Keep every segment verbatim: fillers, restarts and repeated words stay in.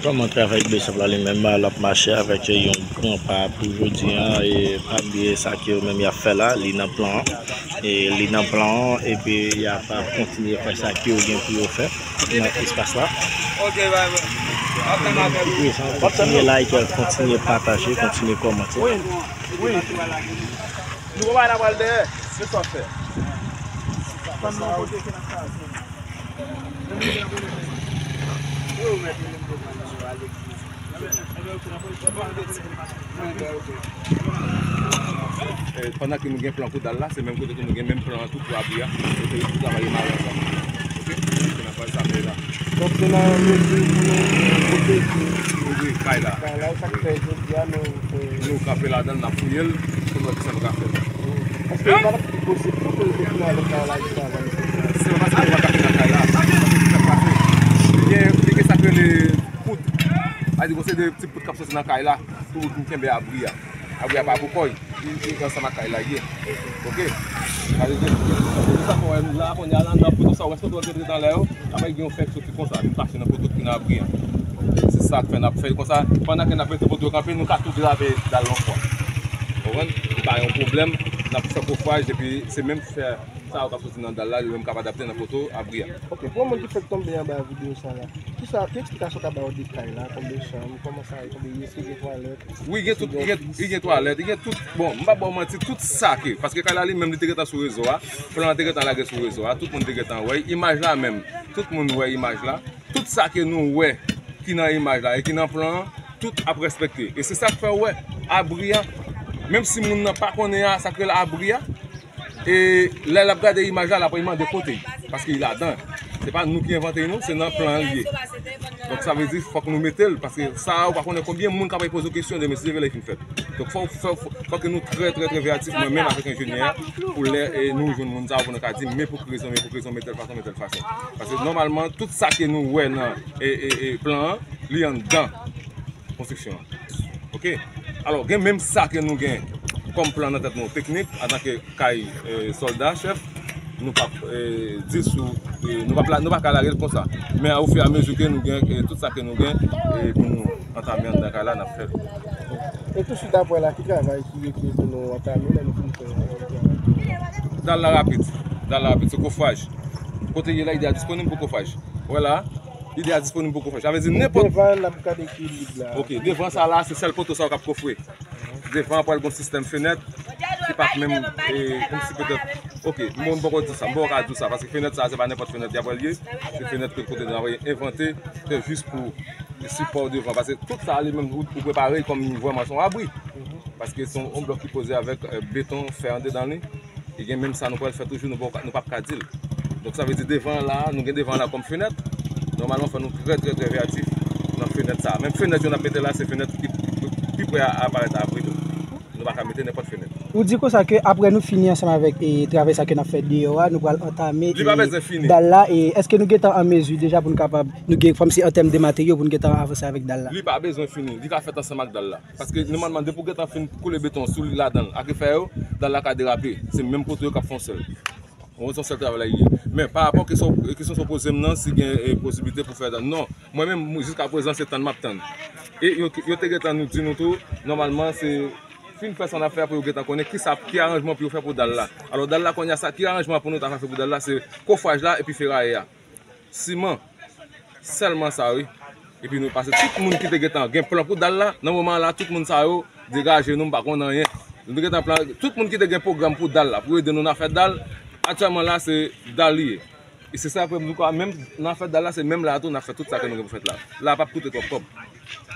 Kòman travay Bishop la li menm, l ap mache avèk yon gran pa pou jodi a, e pa bliye sa ke yo menm y ap fè la, li nan plan an, e li nan plan an, epi y ap kontinye fè sa ke yo gen pou yo fè nan espas la. Kontinye like, kontinye pataje, kontinye kòmante. Nou pa nan pral dèyè, se sa w fè. Eh, pandan ke nou gen plan pou dal la, se menm kote tou nou gen menm plan an tou pou abri a. Se tou travay yo mare ansanm. Ok? Se nan faz sa nou ye la. Donk, se nan mezi pou nou pwoteje kay la. Kay la, e sa k fè jodi a nou, eh, nou kanpe ladan l, n ap fouye l, pou nou wè kisa nou ka fè. Èske li pa t ap pi posib pou ke l te fini avèk kay la jiskavan nou fè sa? Se pa paske nou pa ka fini ak kay la. Paske ki sa k pase? Li gen, li gen sa k rele poud. Sa vle di, gon seri de ti poud k ap soti nan kay la pou, pou kenbe abri a. Abri a pa pou kò l. Li, li ansanm ak kay la ye. Ok? Sa vle di, se pou sa fè w wè nou la, kounye a la, anndan poto sa, w wè poto k rete anlè yo, apre gen yon fè k soti konsa, vin tache nan poto ki nan abri a. Se sa k fè n ap fè l konsa. Pandan ke n ap mete poto yo kanpe, nou ka tou drape dal yon fwa. Konprann? Li pa yon pwoblèm. N ap fè kofraj, epi se menm fè sa yo k ap soti nan dal la, yo menm k ap adapte nan poto abri a. Ok, pou yon moun ki fèk tonbe anba videyo sa la, kisa, ki eksplikasyon w ka ba yo de kay la, konbyen chanm, kòman sa ye, konbyen, èske gen twalèt? Wi, gen tout, gen, gen twalèt, gen tout. Bon, m p ap ba w manti, tout sa ke, paske kay la li menm, li te gentan sou rezo a, plan an te gentan lage sou rezo a, tout moun te gentan wè l, imaj la menm, tout moun wè imaj la, tout sa ke nou wè ki nan imaj la e ki nan plan an, tout ap respekte. E se sa k fè w wè abri a, menm si moun nan pa konnen a, sa k rele abri a, e lè l ap gade imaj la, l ap mande kote l, paske li ladan. Se pa nou ki envante l, non, se nan plan an li ye. Donk, sa vle di, fòk nou mete l, paske sa a, ou pa konnen konbyen moun k ap poze w kesyon demen, si Dye vle, lè l fin fèt. Donk, fò, fò, fò, fò ke nou trè, trè, trè veyatif, mwen menm avèk enjenyè a, pou lè, e, nou jwenn moun sa yo, pou nou ka di, men pou ki rezon, men pou ki rezon, men tèl fason, men tèl fason. Paske, nòmalman, tout sa ke nou wè nan, e, e, e, plan an, li anndan konstriksyon an. Ok? Alò, gen menm sa ke nou gen kòm plan nan tèt nou teknik, antanke kay, e, sòlda, chèf, nou p ap, e, di sou, e, nou p ap la, nou pa ka lage l konsa. Men a, ofiramezi ke nou gen, e, tout sa ke nou gen, e, pou nou antame anndan kay la, n ap fè l. E tousuit apre la, ki travay ki rete pou nou antame lè nou fin fè travay? Dal la rapid. Dal la rapid, se kofraj. Kote l ye la, li deja disponib pou kofraj. Ou wè la, li deja disponib pou kofraj. Sa vle di nenpòt. Devan, n ap gade ki vid la. Ok, devan sa la, se sèl poto sa yo k ap kofre. Devan an pral gon sistèm fenèt ki p ap menm, e, kòmsi petèt, ok, m poko di sa, m poko ka di w sa, paske fenèt sa, se pa nenpòt fenèt y ap pral ye, se fenèt ke kote nou ap envante, se jis pou sipò devan, paske tout sa li menm ou, ou prepare l kòm vrèman se yon abri, paske se yon, yon blòk ki poze avèk, e, beton, fè andedan li, e gen menm sa nou pral fè toujou, nou poko, nou p ap ka di l. Donk, sa vle di devan an la, nou gen devan an la kòm fenèt. Nòmalman, fò nou trè, trè, trè veyatif nan fenèt sa. Menm fenèt yo n ap mete la, se fenèt ki pi, pi pre a, a parèt abri tou. Nou pa ka mete nenpòt fenèt. Ou di konsa ke apre nou fini ansanm avèk, e, travay sa ke n ap fè deyò a, nou pral antame, e, dal la. Li pa bezwen fini. E èske nou gentan an mezi deja pou nou kapab, nou gen kòmsi an tèm de materyo pou nou gentan avanse avèk dal la? Li pa bezwen fini. Li ka fèt ansanm ak dal la. Paske nòmalman, depi w gentan fin koule beton sou li ladan l ak efè yo, dal la ka derape. Se menm poto yo k ap fè yon sèl. Yon sèl travay la ye. Men pa rapò kesyon, kesyon sa w poze m nan, si gen, e, posiblite pou fè dal, non. Mwen menm, mwen, jiska prezan, se tann m ap tann. E yo, yo te gentan nou di nou tou, nòmalman, se fin fè sa n ap fè a pou yo gentan konnen kisa, ki aranjman pou yo fè pou dal la. Alò, dal la kounye a sa, ki aranjman pou nou ta fè pou dal la, se kofraj la epi ferayè a. Siman. Sèlman sa, wi. Epi nou pase tout moun ki te gentan gen plan pou dal la, nan moman la, tout moun sa yo degaje nou, m pa konn anyen. Nou te gentan plan, tout moun ki te gen pwogram pou dal la, pou ede nou nan fè dal, aktyèlman la, se dal li ye. E se sa, apre, nou ka, menm nan fè dal la, se menm la tou, n ap fè tout sa ke nou gen pou fèt la. La p ap koute twòp kòb.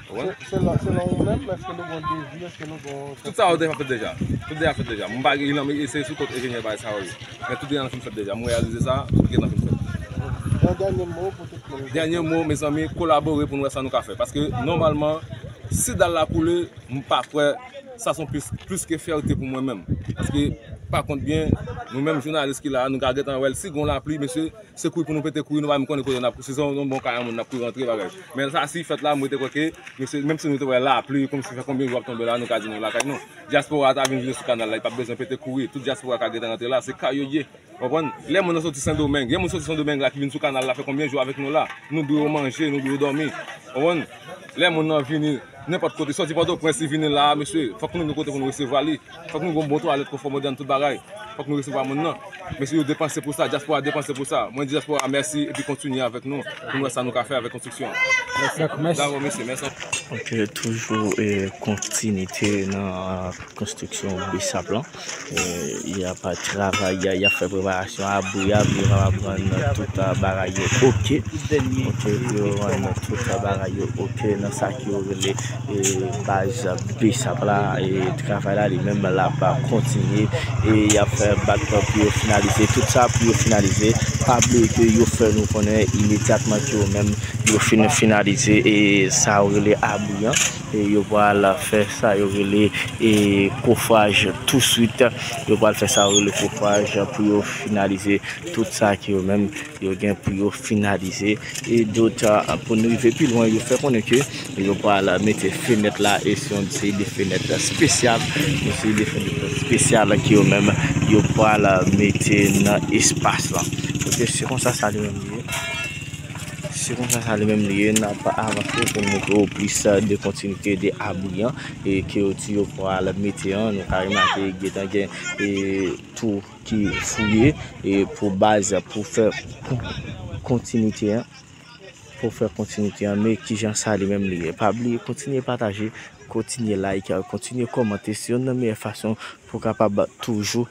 Ou konprann? Se, selon, selon ou menm, èske nou gon devi, èske nou gon... Tout sa yo deja fèt deja. Tout deja fèt deja. M pa gen, e se sou kont enjenyè bagay sa yo ye. Men tout deja fin fèt deja. M reyalize sa, tout gentan fin fèt. Yon dènye mo pou tout moun. Dènye mo, mezanmi, kolabore pou n wè sa nou ka fè. Paske, nòmalman, si dal la koule, m pa kwè sa se yon plis, plis ke fyète pou mwen menm. Paske, Pa kont byen, nou menm jounalis ki la a, nou ka gentan wè l. Si gon lapli, mesye, se kouri pou nou pete kouri, nou pa menm konnen kote n ap, si se yon bon kay a moun, n ap kouri rantre bagay. Men sa si fèt la, mwen te kwè ke, mesye, menm si nou te wè lapli, kòmsi fè konbyen jou ap tonbe la, nou ka di nou lakay nou. Dyaspora ta vin jwe sou kanal la, li p ap bezwen pete kouri. Tout dyaspora ka gentan rantre la, se kay yo ye. Konprann? Lè moun nan soti Sendomeng, gen moun soti Sendomeng la ki vin sou kanal la, fè konbyen jou avèk nou la? Nou dwe yo manje, nou dwe yo dòmi. Konprann? Lè moun nan vini nenpòt kote, soti Pòtoprens, li vini la, mesye, fòk nou gen kote pou nou resevwa li. Fòk nou gen bon twalèt, konfò modèn, tout bagay. Fòk nou resevwa moun nan. Mesye, yo depanse pou sa, dyaspora depanse pou sa. Mwen di dyaspora mèsi epi kontinye avèk nou pou nou wè sa nou ka fè avèk konstriksyon an. Dakò, mesye, mèsi. Ok, toujou e kontinite nan konstriksyon Besap lan. E, y ap travay, y a, y ap fè preparasyon abri a, pou yo kapab rann tout, a, bagay yo oke. Ok, pou yo rann tout, a, bagay yo oke nan sa ki yo rele, e, baz Besap la. E travay la li menm l ap kontinye. E y ap fè bat pou yo finalize tout sa, pou yo finalize. Pa bliye ke yo fè nou konnen imedyatman ke yo menm yo fin finalize e sa yo rele abri an. E yo pral fè sa yo rele, e, kofraj touswit. Yo pral fè sa yo rele kofraj pou yo finalize tout sa ke yo menm yo gen pou yo finalize. E dot, a, pou n rive pi lwen, yo fè konnen ke yo pral mete fenèt la, e se yon seri de fenèt espesyal, yon seri de fenèt espesyal ke yo menm yo pral mete nan espas lan. Ok, se konsa sa li menm li ye. Se konsa sa li menm li ye, n ap avanse pou n montre w plis de kontinite de abri an, e ke yo di yo pral mete an. Nou ka remake gentan gen, e, tou ki fouye, e, pou baz, pou fè kon-, kontinite an, pou fè kontinite an. Men kijan sa li menm li ye. Pa bliye kontinye pataje, kontinye like, kontinye kòmante. Se youn nan meyè fason pou w kapab toujou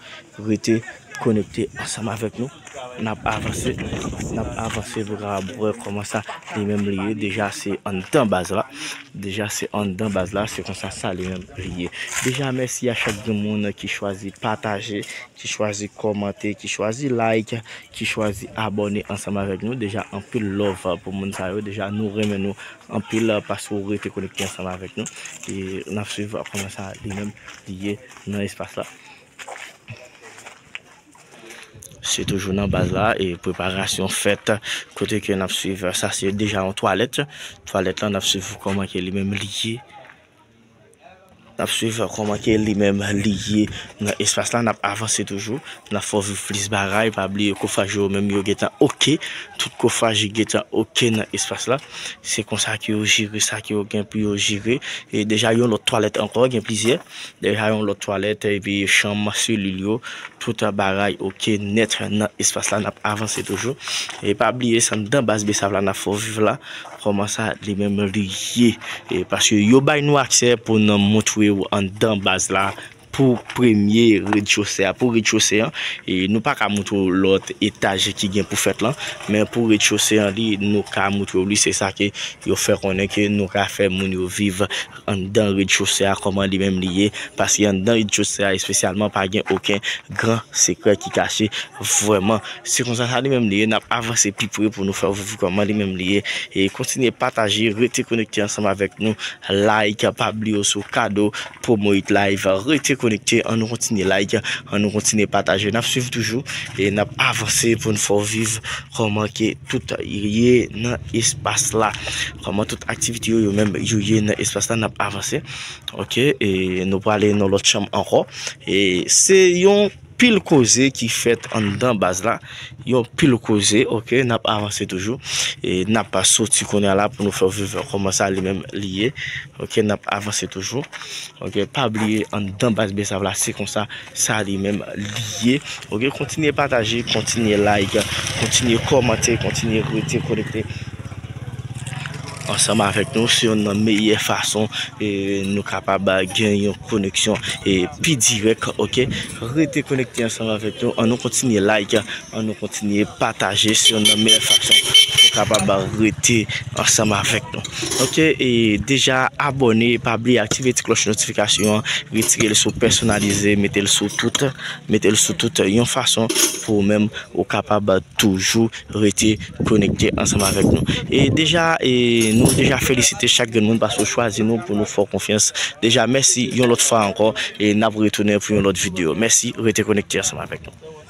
rete konekte ansanm avèk nou. N ap avanse, n ap avanse pou w kapab wè kòman sa li menm li ye. Deja se anndan baz la. Deja se anndan baz la, se konsa sa li menm li ye. Deja mèsi a chak grenn moun ki chwazi pataje, ki chwazi kòmante, ki chwazi like, ki chwazi abòne ansanm avèk nou. Deja anpil love pou moun sa yo. Deja nou renmen nou anpil, paske w rete konekte ansanm avèk nou. E n ap swiv kòman sa li menm li ye nan espas la. Se toujou nan baz la, e preparasyon fèt, kote ke n ap swiv, sa se deja yon twalèt. Twalèt la, n ap swiv kòman ke li menm li ye. N ap swiv kòman ke li menm li ye nan espas la, n ap avanse toujou. N ap fè w viv plis bagay, pa bliye kofraj yo menm yo gentan oke. Tout kofraj yo gentan oke nan espas la. Se konsa ke yo jere sa ke yo gen pou yo jere. E deja yon lòt twalèt ankò, gen plizyè. Deja yon lòt twalèt, epi chanm, selil yo, tout bagay oke nèt nan espas la, n ap avanse toujou. E pa bliye, se anndan baz Besap la n ap fè w viv la, kòman sa li menm li ye. E paske yo bay nou aksè pou n montre w anndan baz la, pou premye redchose a, pou redchose an, e nou pa ka montre w lòt etaj ki gen pou fèt lan, men pou redchose an li, nou ka montre w li, se sa ke yo fè konnen ke nou ka fè moun yo viv anndan redchose a, kòman li menm li ye, paske anndan redchose a espesyalman pa gen okenn gran sekrè ki kache vrèman. Se konsa sa li menm li ye, n ap avanse pi pre pou nou fè w viv kòman li menm li ye. E kontinye pataje, rete konekte ansanm avèk nou, like, pa bliye w sou Kado Promo It Live. Rete konekte, ann nou kontinye like, ann nou kontinye pataje. N ap swiv toujou e n ap avanse pou n fè w viv kòman ke tout ye nan espas la. Kòman tout aktivite yo, yo menm, yo ye nan espas la, n ap avanse. Ok, e nou prale nan lòt chanm ankò. E se yon pil koze ki fèt anndan baz la. Yon pil koze, ok, n ap avanse toujou. E n ap soti kounye a la pou nou fè w viv kòman sa li menm li ye. Ok, n ap avanse toujou. Ok, pa bliye anndan baz Besap la, se konsa sa li menm li ye. Ok, kontinye pataje, kontinye like, kontinye kòmante, kontinye rete konekte ansanm avèk nou. Se youn nan meyè fason, e, nou kapab gen yon koneksyon, e, pi dirèk, ok? Rete konekte ansanm avèk nou. Ann nou kontinye like, ann nou kontinye pataje. Se youn nan meyè fason pou kapab rete ansanm avèk nou. Ok, e deja abòne, pa bliye aktive ti klòch notifikasyon an, retire l sou pèsonalize, mete l sou tout, mete l sou tout yon fason pou ou menm ou kapab toujou rete konekte ansanm avèk nou. E deja, e nou deja felisite chak grenn moun paske w chwazi nou pou nou fè w konfyans. Deja, mèsi yon lòt fwa ankò e n ap retounen pou yon lòt videyo. Mèsi, rete konekte ansanm avèk nou.